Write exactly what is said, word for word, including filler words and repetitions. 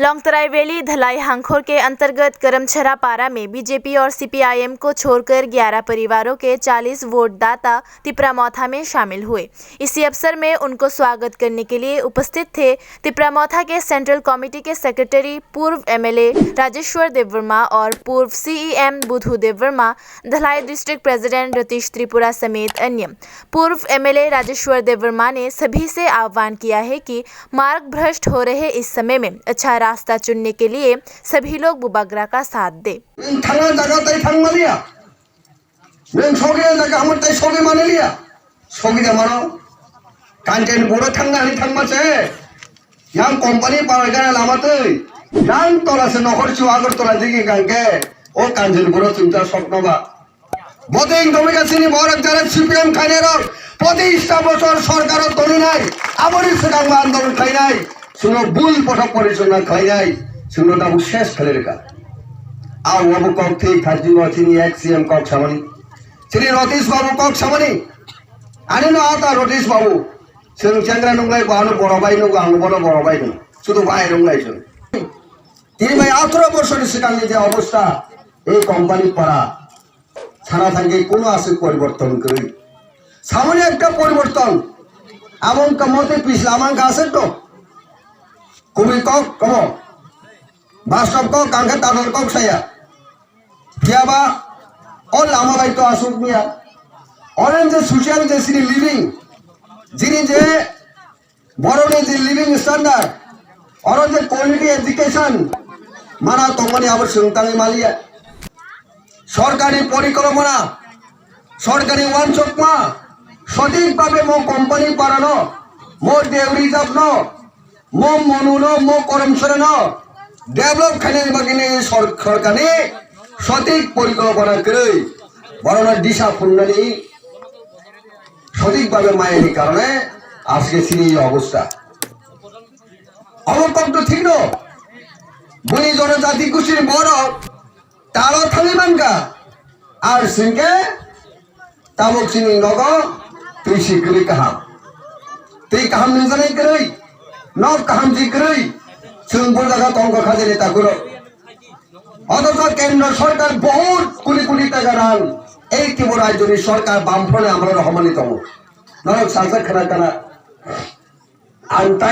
लॉन्गतराई वैली धलाई हांखोर के अंतर्गत करमछरा पारा में बीजेपी और सीपीआईएम को छोड़कर ग्यारह परिवारों के चालीस वोट दाता तिपरा मोथा में शामिल हुए। इसी अवसर में उनको स्वागत करने के लिए उपस्थित थे तिपरा मोथा के सेंट्रल कमेटी के सेक्रेटरी पूर्व एमएलए राजेश्वर देववर्मा और पूर्व सीईएम बुधू देववर्मा, धलाई डिस्ट्रिक्ट प्रेसिडेंट रतीश त्रिपुरा समेत अन्य। पूर्व एमएलए राजेश्वर देववर्मा ने सभी से आह्वान किया है कि मार्ग भ्रष्ट हो रहे इस समय में अच्छा रास्ता चुनने के लिए सभी लोग बुबागरा का साथ दें। Nwng thangna jaga tai thang maliya. Nwng sogwi jaga hamar tai sogwi manliya. Sogwi da mano. Kanchen buro thangna hai thangma se. Yang company para gana lama twi. Yang tola se nohor chu Agartala digi kangke. O Kanchen buro chwngta sokno ba. Boding tomika chini borok jara C P M khainai rok. Poti ista bosor sorkaro tongnai. Aboni swkang ba andolon khainai. Chwngno bul pothok porichalna khlainai, chwngno tabuk ses khlai rwkha. A obo kok thik thajingo chini ex C M kok samani. Chini Ratish Babu kok samani. Ani no ata Ratish Babu. Chwng chengra nunglai bo ano boro bai nungo, ang bono boro bai nungo. Sudu bai nunglai chwng. Tini bai atro bosor ni swkangni je obostha, ei company para. Sana thangkhe kuno aswk poriborton kwrwi. Samani ekta poriborton. Abo wngkha mote pisla amang kha aswk to. Kubui kok komo. Bastob kok kangkhe tadol kok saya. Phiyaba o lama bai to aswk miya. Oren je social je sini living. Jini je Borokni je living standard, oro je quality education mana tongmani abo chwng tangwi maliya. Sorkarni porikalpona, sorkarni uansukma, sothik bhabe mo company parano, mo dew reserve no, mo monu no, mo koromsari no develop khainani bagwini sor-, sorkarni sothik porikalpona kwrwi borokno disa phungnani sothik bhabe mayani karone ajke chini ei obostha. Obo kok to thik no. Bini jonojati gustini borok talo thangwi mankha. Ar singke tabuk chini nogo twi si kwrwi kaham. Twi kaham nungjaknai kwrwi. Nok kaham si kwrwi. Chwng bo jaga tongkha khajani takhurok. Othocho kendro sorkar bahut koti koti taka rang ei Tripura rajyoni sorkar bamphone amrok rohormani tongo. Norok sajak khna kana. Ang tai